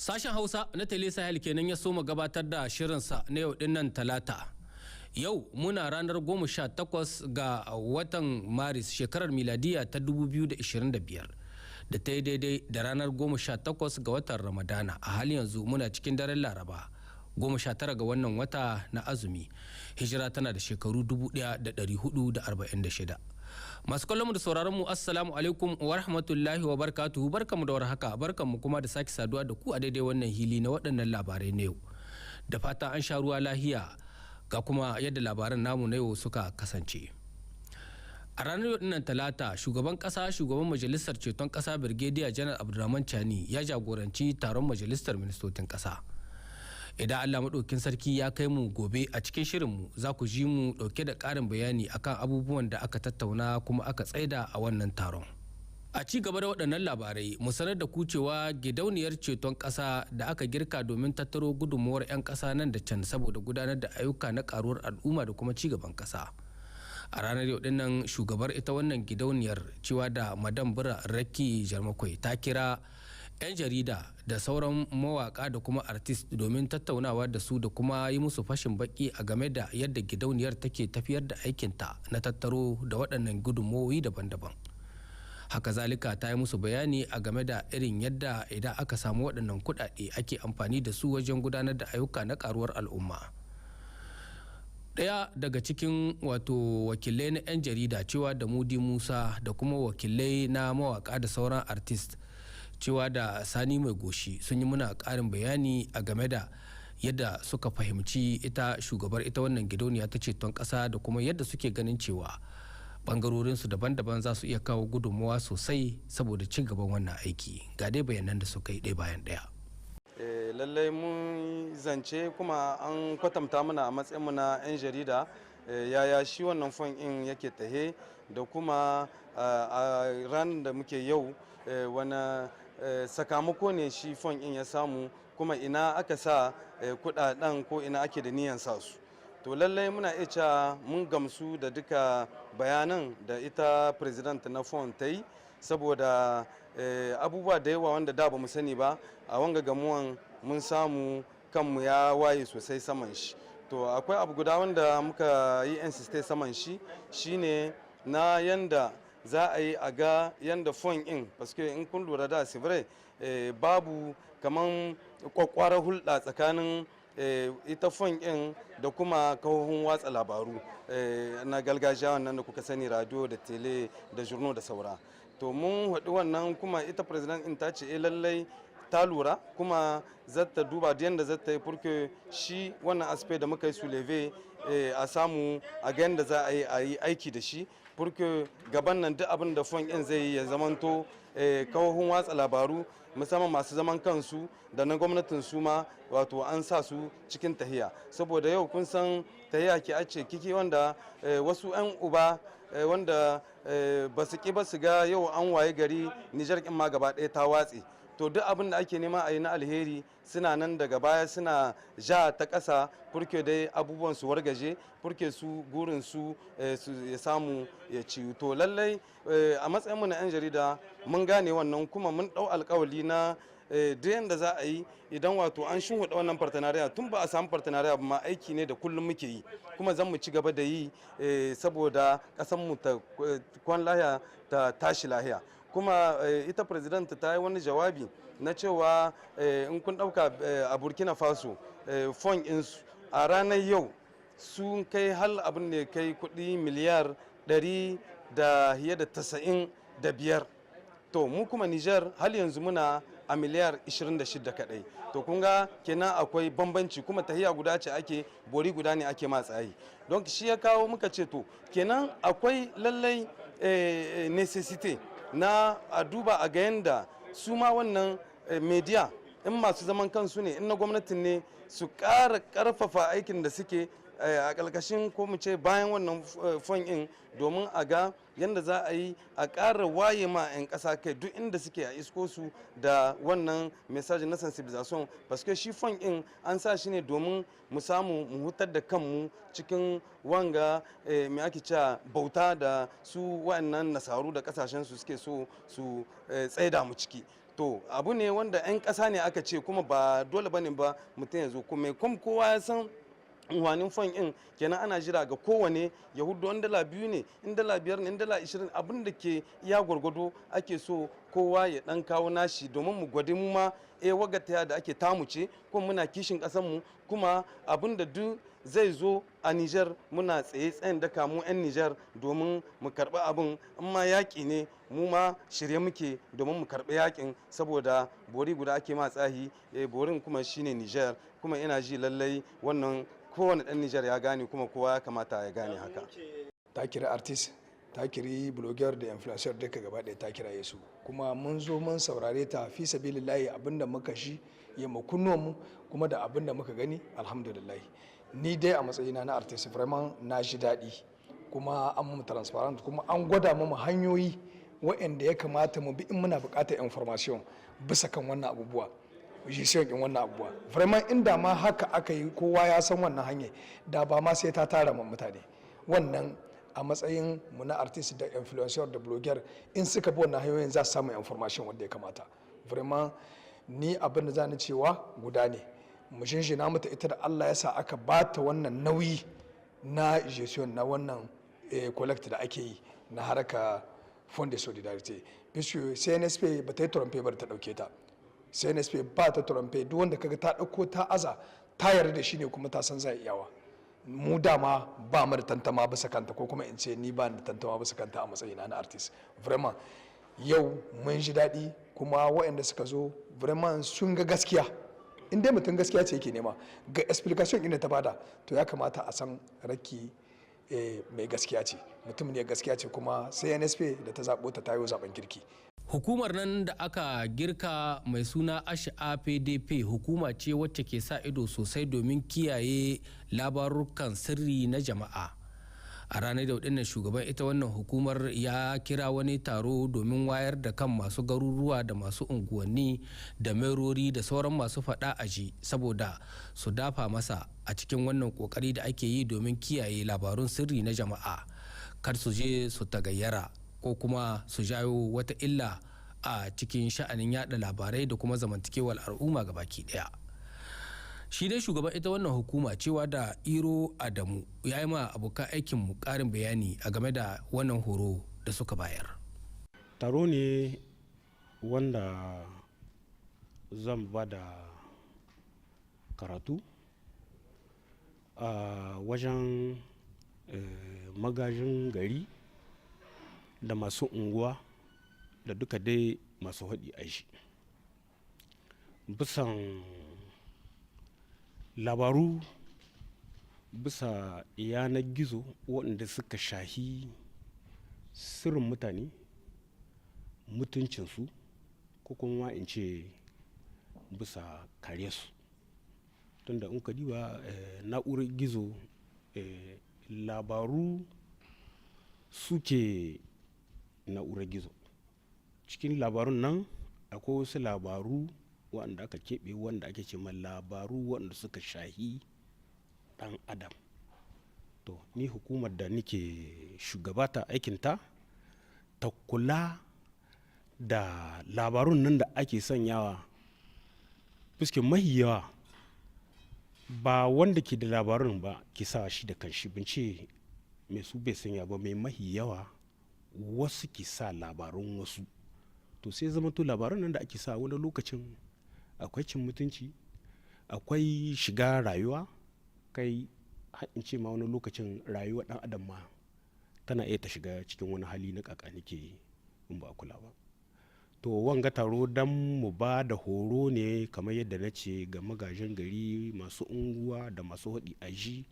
Sashen Hausa na Tele Sahel kenan ya soma gabatar da shirinsa na yau dinnan Talata. Yau muna ranar 18 ga watan Maris, shekarar miladiya ta 2025, da ta yi daidai da ranar 18 ga watan Ramadana. A halin yanzu muna cikin daren Laraba, 19 ga wannan wata na azumi, hijira tana da shekaru 1446. Masu kallon mu da sauraron mu, assalamu alaikum wa rahmatullahi wa barkatuhu. Barkamu da warhaka, barkamu kuma da sake saduwa da ku a daidai wannan hili na waɗannan labarai na yau. Da fata an sha ruwa lahiya. Ga kuma yadda labaran namu na yau suka kasance. A ranar yau dinnan Talata, shugaban kasa, shugaban Majalisar Ceton Kasa, Birgediya Janar Abdurrahman Chani, ya jagoranci taron majalisar ministocin kasa. Idan Allah Maɗaukin Sarki ya kai mu gobe, a cikin shirinmu za ku ji mu ɗauke da ƙarin bayani akan abubuwan da aka tattauna kuma aka tsaida a wannan taron. A ci gaba da waɗannan labarai, mu sanar da ku cewa gidauniyar ceton ƙasa da aka girka domin tattaro gudunmuwar 'yan ƙasa nan da can saboda gudanar da ayyuka na ƙaruwar al'umma da kuma ci gaban ƙasa, a ranar yau dinnan shugabar ita wannan gidauniyar, cewa da Madam Bura Raki Jarmakwai, ta kira 'yan jarida da sauran mawaka da kuma artist domin tattaunawa da su da kuma yi musu fashin baki a game da yadda gidauniyar take tafiyar da aikinta na tattaro da waɗannan gudunmawoyi daban-daban. Haka zalika, ta yi musu bayani a game da irin yadda idan aka samu waɗannan kuɗaɗe ake amfani da su wajen gudanar da ayyuka na karuwar al'umma. Ɗaya daga cikin wato wakilai na 'yan jarida, cewa da Mudi Musa, da kuma wakilai na mawaka da sauran artist, cewa da Sani Mai Goshi, sun yi muna ƙarin bayani a game da yadda suka fahimci ita shugabar ita wannan gidauniya ta ceton ƙasa, da kuma yadda suke ganin cewa bangarorinsu daban-daban za su iya kawo gudunmuwa sosai saboda ci gaban wannan aiki. Ga dai bayanan da suka yi ɗaya bayan ɗaya. Lallai mun zance kuma an kwatanta mana a matsayinmu na 'yan jarida yaya shi wannan fond in yake tahe, da kuma a ranar da muke yau wani sakamako ne shi fond in ya samu, kuma ina aka sa kudaden ko ina ake da niyan sa su. To lallai muna iya cewa mun gamsu da duka bayanan da ita president na fond ta yi, saboda abubuwa da yawa wanda da ba mu sani ba, a wanga gamuwan mun samu kanmu ya waye sosai saman shi. To akwai abu guda wanda muka yi insiste saman shi, shine na yanda za a yi a ga yanda fond in, paske in kun lura da c'est vrai, babu kaman kwakwarar hulɗa tsakanin ita fond in da kuma kafofin watsa labaru na gargajiya wannan da kuka sani, radio da télé da journaux da saura. To mun haɗu wannan, kuma ita president in ta ce eh lallai ta lura, kuma zata duba da yadda zata yi pour que shi wannan aspect da muka yi soulever a samu a ga yadda za a yi aiki da shi, pour que gaban nan duk abin da fond in zai yi ya zamanto kafofin watsa labaru, musamman masu zaman kansu da na gwamnatin, su ma wato an sa su cikin tahiya. Saboda yau kun san tahiya ke ace kiki, wanda wasu 'yan uba wanda ba su ki ba su ga yau an waye gari Nijar kin ma gaba ɗaya ta watse. To duk abin da ake nema a yi na alheri, suna nan daga baya suna ja ta ƙasa pour que dai abubuwan su wargaje, pour que su gurin su su ya samu ya ci. To lallai a matsayinmu na 'yan jarida mun gane wannan, kuma mun ɗau alkawali na duk yanda za a yi idan wato an shimfiɗa wannan partenariat. Tun ba a samu partenariat ba ma, aiki ne da kullum muke yi, kuma zan mu ci gaba da yi saboda ƙasar mu ta kwan lahiya, ta tashi lahiya. Kuma ita president ta yi wani jawabi na cewa in kun ɗauka a Burkina Faso, fond insu a ranar yau sun kai hal abin da kai kuɗi miliyar 100 da fiye da 95. To mu kuma Niger hal yanzu muna a miliyar 26 kadai. To kun ga kenan akwai bambanci, kuma tahiya guda ce ake, bori guda ne ake matsayi. Don shi ya kawo muka ce to kenan akwai lallai nécessité na a duba a ga yanda su ma wannan media in masu zaman kansu ne, in na gwamnatin ne, su ƙara ƙarfafa aikin da suke a ƙarƙashin, ko mu ce bayan wannan fond in, domin a ga yadda za a yi a ƙara waye ma 'yan ƙasa kai duk inda suke, a isko su da wannan message na sensibilisation, parce shi fond in an sa shi ne domin mu samu mu hutar da kanmu cikin wanga mai ake cewa bauta da su wa'annan nasaru da kasashen su suke so su tsaida mu ciki. To, abu ne wanda 'yan ƙasa ne aka ce, kuma ba dole bane ba mutum ya zo. Kuma kowa ya san unhwanin fund in kenan, ana jira ga kowane ya hudu, in $2 ne, in $5 ne, in $20, abin da ke iya gwargwado ake so kowa ya dan kawo nashi, domin mu gwadi mu ma waga da ake tamu ce, kuma muna kishin kasan mu, kuma abin da duk zai zo a Niger muna tsaye tsayin daka mu 'yan Niger domin mu karbi abin. In ma yaƙi ne, mu ma shirye muke domin mu karbi yaƙin, saboda bori guda ake ma tsahi, borin kuma shine Niger. Kuma ina ji lallai wannan kowane ɗan Nijar ya gane, kuma kowa ya kamata ya gane haka. Ta kira artist, ta kiri blogger da influencer duka gaba ɗaya, ta kiraye su, kuma mun zo mun saurare ta. Fi sabilillahi, abinda muka shi ya mu mu kuma da abinda muka gani, alhamdulillah, ni dai a matsayina na artist, vraiment na ji daɗi. Kuma an mu transparent, kuma an gwada mu hanyoyi waɗanda ya kamata mu bi in muna buƙatar information bisa kan wannan abubuwa, gestion din wannan abubuwa. Vraiment, inda ma haka aka yi, kowa ya san wannan hanyar, da ba ma sai ta tara ma mutane wannan. A matsayin mu na artist da influencer da blogger, in suka bi wannan hanyoyin za su samu information wanda ya kamata. Vraiment, ni abin da za ni cewa guda ne: mu shinshina mata ita da Allah ya sa aka bata wannan nauyi na gestion na wannan collecte da ake yi na haraka fond de solidarité, puisque CNSP ba ta yi trompe ba ta dauke ta. CNSP ba ta trompe. Duk wanda kaga ta dauko ta aza, ta yarda da shi ne, kuma ta san zai iyawa. Mu dama ba mu da tantama bisa kanta, ko kuma in ce ni ba da tantama bisa kanta a matsayina na artist. Vraiment, yau mun ji daɗi, kuma waɗanda suka zo vraiment sun ga gaskiya. In dai mutum gaskiya ce yake nema, ga explication inda ta bada, to ya kamata a san Racky mai gaskiya ce, mutum ne gaskiya ce, kuma CNSP da ta zaɓo ta tayo zaben kirki. Hukumar nan da aka girka mai suna HAPDP hukuma ce wacce ke sa ido sosai domin kiyaye labarukan sirri na jama'a. A ranar da waɗannan shugaban ita wannan hukumar ya kira wani taro domin wayar da kan masu garuruwa da masu unguwanni da merori da sauran masu faɗa aji, saboda su dafa masa a cikin wannan kokari da ake yi domin kiyaye labarun sirri na jama'a, kar su je su tagayyara ko kuma su jawo wata illa a cikin sha'anin yada labarai da kuma zamantakewar al'umma baki daya. Shi dai shugaban ita wannan hukuma, cewa da Iro Adamu, ya yi ma abokan aikinmu karin bayani a game da wannan horo da suka bayar. Taro ne wanda zan ba da karatu a wajen magajin gari da masu unguwa da duka dai masu haɗi aji, bisan labaru bisa yanar gizo waɗanda suka shahi sirrin mutane, mutuncinsu, ko kuma in ce bisa kare su. Tunda in ka diba na'urar gizo, labaru suke na'urar gizo. Cikin labarun nan akwai wasu labaru waɗanda aka keɓe, wanda ake ce ma labaru waɗanda suka shahi ɗan adam. To, ni hukumar da nike shugabata, aikinta ta kula da labarun nan da ake sanyawa, puisque mahi yawa ba wanda ke da labarun ba ke sa shi da kanshi. Bin ce mai su bai sanya ba, mai mahi yawa wasu ke sa labarun wasu. To, sai zama to labarun nan da ake sa, wani lokacin akwai cin mutunci, akwai shiga rayuwa, kai in ce ma wani lokacin rayuwa dan adam ma tana iya ta shiga cikin wani hali na kakanike in ba a kula ba. To, wanga taro don mu ba da horo ne, kamar yadda na ce, ga magajin gari, masu unguwa da masu haɗi aji,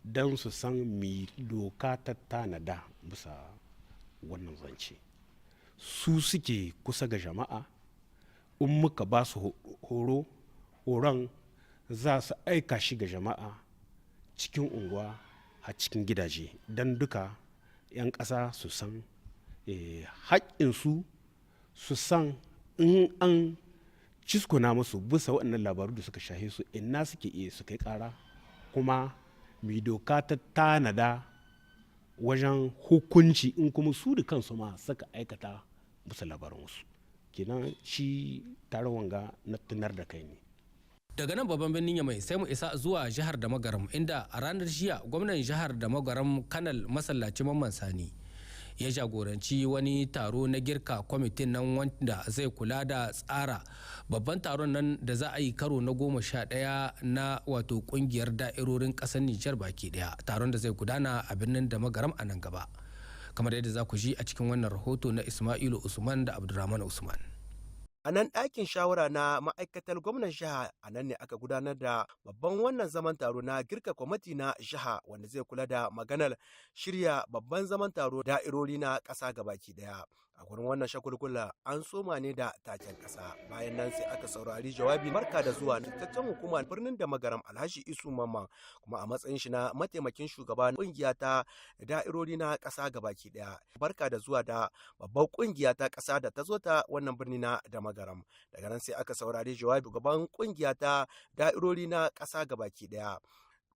don su san mi doka ta tanada bisa wannan zance. Su suke kusa ga jama'a. In muka ba su horo, horon za su aika shi ga jama'a cikin unguwa a cikin gidaje, don duka 'yan ƙasa su san haƙƙinsu, su san in an ciskuna musu bisa waɗannan labaru da suka shahe su, ina suke iya su kai ƙara, kuma mai doka ta tanada wajen hukunci in kuma su da kansu ma suka aikata bisa labarin wasu. Kenan shi taron wanga na tunar da kai ne. Daga nan babban birnin Yamai sai mu isa zuwa jihar da Magaram, inda a ranar jiya gwamnan jihar da Magaram, Kanal Masallaci Mamman Sani, ya jagoranci wani taro na girka kwamitin nan wanda zai kula da tsara babban taron nan da za a yi karo na 11 na wato kungiyar da'irorin kasar Nijar baki daya, taron da zai gudana a birnin da Magaram a nan gaba, kamar yadda za ku ji a cikin wannan rahoto na Ismailu Usman da Abdulrahman Usman. A nan ɗakin shawara na ma'aikatar gwamnan jiha, a nan ne aka gudanar da babban wannan zaman taro na girka kwamiti na jiha wanda zai kula da maganar shirya babban zaman taro da'irori na ƙasa gabaki ɗaya. A gurin wannan shagulgula an soma ne da taken ƙasa, bayan nan sai aka saurari jawabi barka da zuwa taccen hukumar birnin da Magaram, Alhaji Isu Mamman, kuma a matsayin shi na mataimakin shugaban kungiya ta da'irori na ƙasa gabaki ɗaya. Barka da zuwa da babbar kungiya ta ƙasa da ta zo ta wannan birni na da Magaram. Daga nan sai aka saurari jawabi gaban kungiya ta da'irori na ƙasa gabaki ɗaya,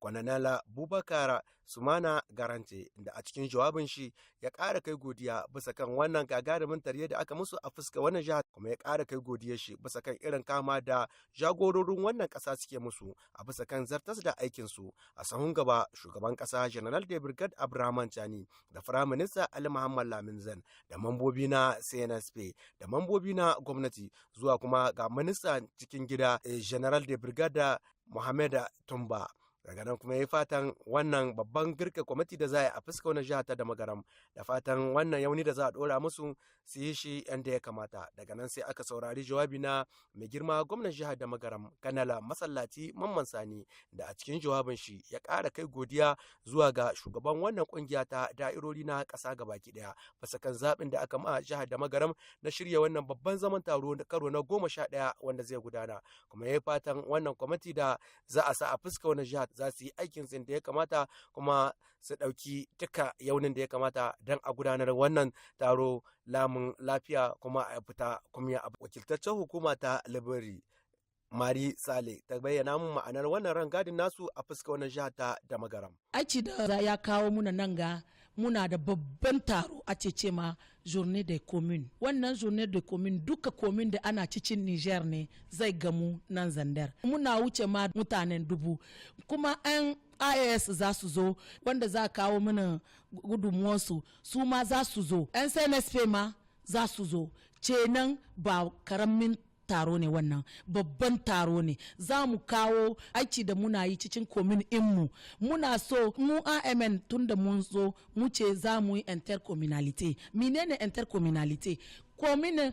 Kwananala Bubakar Sumana Garante, da a cikin jawabin shi ya ƙara kai godiya bisa kan wannan gagarumin tarye da aka musu a fuska wannan jihar, kuma ya ƙara kai godiyar shi bisa kan irin kama da jagororin wannan ƙasa suke musu a bisa kan zartas da aikin su, a sahun gaba shugaban ƙasa General de Brigade Abdurrahman Chani da Firaminista Ali Muhammad Lamin Zan da mambobi na CNSP da mambobi na gwamnati, zuwa kuma ga minista cikin gida General de Brigade Mohammed Tumba. Daga nan kuma ya yi fatan wannan babban girka kwamiti da za a yi a fuska wani jiha ta da Magaram, da fatan wannan yauni da za a dora musu su yi shi yadda ya kamata. Daga nan sai aka saurari jawabi na mai girma gwamnan jihar da Magaram, Kanala Masallaci Mamman Sani, da a cikin jawabin shi ya ƙara kai godiya zuwa ga shugaban wannan kungiya ta da'irori na ƙasa gabaki ɗaya bisa kan zaɓin da aka ma jihar da Magaram na shirya wannan babban zaman taro karo na 11 wanda zai gudana, kuma ya yi fatan wannan kwamiti da za a sa a fuska wannan jihar za su yi aikin su da ya kamata, kuma su ɗauki duka yaunin da ya kamata don a gudanar wannan taro lamun lafiya kuma a fita kumya. A wakiltaccen hukuma ta Liberi, Mari Sale, ta bayyana mun ma'anar wannan rangadin nasu a fuska wannan jiha ta da Magaram. Aiki da ya kawo muna nan ga muna da babban taro a ce ma Journée des Communes. Wannan Journée des Communes, duka commune da ana cikin Niger ne zai gamu nan Zandar. Muna wuce ma mutanen 1000, kuma an IAS za su zo, wanda za kawo mana gudunmuwarsu su ma za su zo, 'yan CNSP ma za su zo. Kenan ba karamin taro ne wannan, babban taro ne. Za mu kawo aiki da muna yi cikin commune inmu. Muna so mu AMN, tun da mun zo mu ce za mu yi intercommunalité. Menene intercommunalité? Commune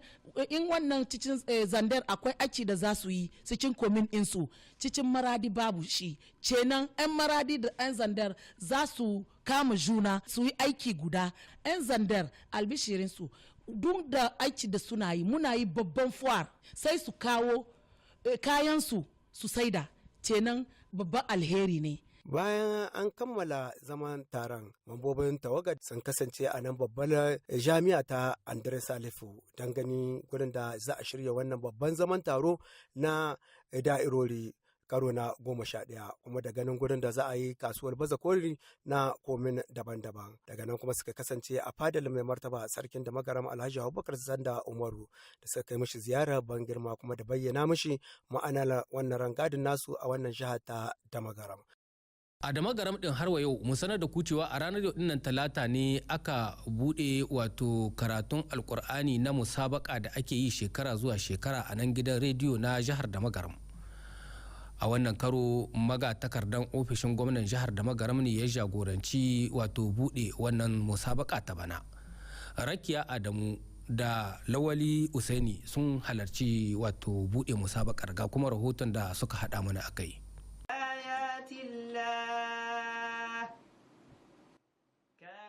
in wannan cikin Zandar akwai aiki da za su yi cikin commune insu, cikin Maradi babu shi. Kenan 'yan Maradi da 'yan Zandar za su kama juna su yi aiki guda. 'Yan Zandar, albishirinsu, duk da aiki da suna yi, muna yi babban foire, sai su kawo kayansu su saida. Kenan babban alheri ne. Bayan an kammala zaman taron, mambobin tawagar sun kasance a nan babbar jami'a ta Andre Salifu don gani gurin da za a shirya wannan babban zaman taro na da'irori karo na 11, kuma da ganin gurin da za a yi kasuwar baza koli na commune daban-daban. Daga nan kuma suka kasance a fadar mai martaba sarkin da Magaram, Alhaji Abubakar Sanda Umaru, da suka kai mishi ziyarar ban girma kuma da bayyana mishi ma'anar wannan rangadin nasu a wannan jiha ta da Magaram. A da Magaram din har wa yau, mu sanar da ku cewa a ranar yau dinnan Talata ne aka bude wato karatun Alkur'ani na musabaka da ake yi shekara zuwa shekara a nan gidan rediyo na jihar da Magaram. A wannan karo magatakardan ofishin gwamnan jihar da Magaram ne ya jagoranci wato bude wannan musabaka ta bana. Rakiya Adamu da Lawali Usaini sun halarci wato bude musabakar, ga kuma rahoton da suka hada mana akai. آيات الله.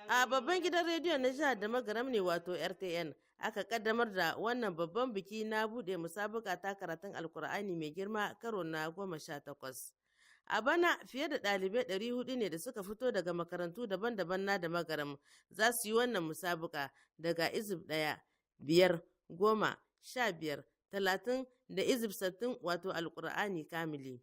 A babban gidan rediyon na jihar da Magaram ne, wato RTN, aka kaddamar da wannan babban biki na buɗe musabaka ta karatun Alkur'ani mai girma karo na 18. A bana fiye da ɗalibai 400 ne da suka fito daga makarantu daban-daban na da Magaram za su yi wannan musabuka, daga izib 1, 5, 10, 15, 30 da izib 60, wato Alkur'ani kamili.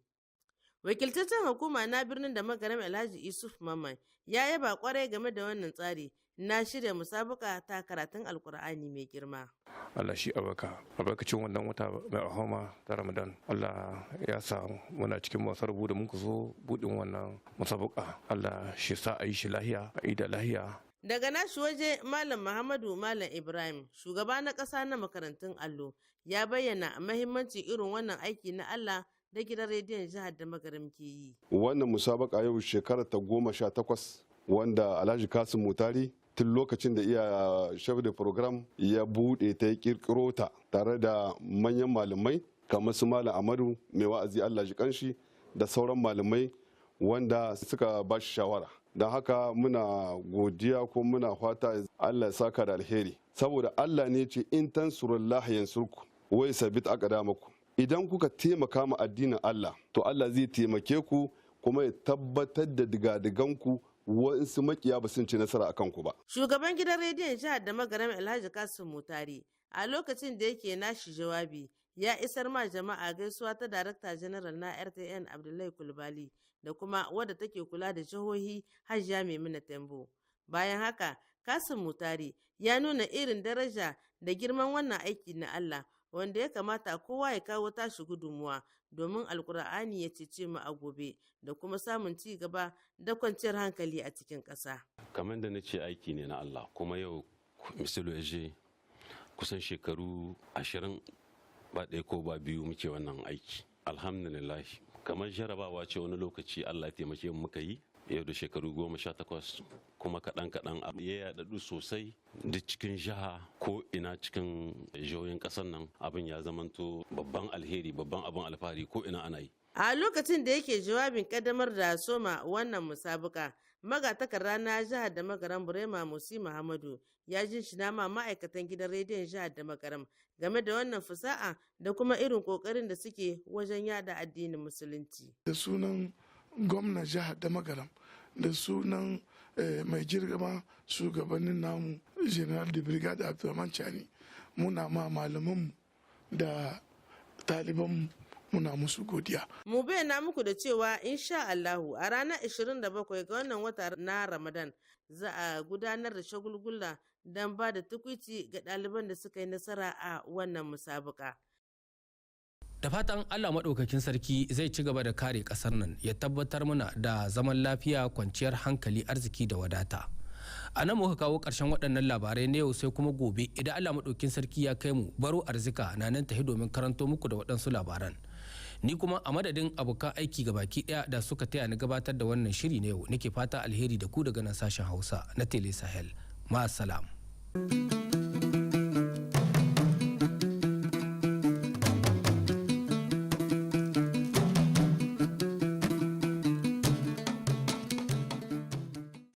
Wakiltaccen hukuma na birnin da Magaram, Alhaji Isuf Mamman, ya yaba kwarai game da wannan tsari na shirya musabuka ta karatun Alkur'ani mai girma. Allah shi albarka. Albarkacin wannan wata mai alhorma ta Ramadan. Allah ya sa muna cikin masu rubu da muka zo buɗin wannan musabuka. Allah shi sa a yi shi lahiya, a yi da lahiya. Daga nashi waje, Malam Muhammadu Malam Ibrahim, shugaba na ƙasa na makarantun allo, ya bayyana mahimmancin irin wannan aiki na Allah da gidan rediyon jihar da Magaram ke yi. Wannan musabaka yau shekarar ta 18, wanda Alhaji Kasim Mutari tun lokacin da iya chef de programme ya bude ta, ya kirkiro ta tare da manyan malamai kamar su Malam Amadu mai wa'azi, Allah ji kanshi, da sauran malamai wanda suka ba shi shawara. Don haka muna godiya ko muna fata Allah ya saka da alheri, saboda Allah ne ce: "In tansurullaha yansurku wa yusabbit aqdamakum." Idan kuka taimaka ma addinin Allah, to Allah zai taimake ku kuma ya tabbatar da digadiganku, wa'insu makiya ba sun ci nasara akan ku ba. Shugaban gidan rediyon jihar da Magaram, Alhaji Kasim Mutari, a lokacin da yake nashi jawabi, ya isar ma jama'a gaisuwa ta Darakta Janaral na RTN, Abdullahi Kulbali, da kuma wadda take kula da jihohi, Hajiya Maimuna Tembo. Bayan haka, Kasim Mutari ya nuna irin daraja da girman wannan aiki na Allah, wanda ya kamata kowa ya kawo tashi gudunmuwa domin Alkur'ani ya cece mu a gobe da kuma samun ci gaba da kwanciyar hankali a cikin ƙasa. Kamar da na ce, aiki ne na Allah, kuma yau misali ya kusan shekaru 20 ba ɗaya ko ba biyu muke wannan aiki. Alhamdulillah, kamar jarabawa ce wani lokaci Allah ya taimake mu muka yi yau da shekaru 18, kuma kaɗan kaɗan ya yaɗaɗu sosai duk cikin jiha, ko ina cikin jihohin ƙasar nan. Abin ya zamanto babban alheri, babban abin alfahari, ko ina ana yi. A lokacin da yake jawabin kaddamar da soma wannan musabuka, magatakarda na jihar da Magaram, Burema Musi Muhammadu, ya jinjina ma ma'aikatan gidan rediyon jihar da Magaram game da wannan fusa'a da kuma irin kokarin da suke wajen yada addinin Musulunci. Da sunan gwamnan jihar da Magaram, da sunan mai girma shugabannin namu, General de Brigade Abdulrahman Chani, muna ma malamanmu da talibanmu, muna musu godiya. Mu bayyana muku da cewa insha Allahu a ranar 27 ga wannan wata na Ramadan za a gudanar da shagulgula don ba da tukwici ga ɗaliban da suka yi nasara a wannan musabuka. Da fatan Allah maɗaukakin sarki zai ci gaba da kare ƙasar nan, ya tabbatar mana da zaman lafiya, kwanciyar hankali, arziki da wadata. A nan muka kawo ƙarshen waɗannan labarai na yau, sai kuma gobe idan Allah maɗaukakin sarki ya kai mu. Baro Arzika na nan tahi domin karanto muku da waɗansu labaran. Ni kuma, a madadin abokan aiki baki ɗaya da suka taya ni gabatar da wannan shiri na yau, nake fata alheri da ku daga nan sashen Hausa na Tele Sahel. Ma'asalam.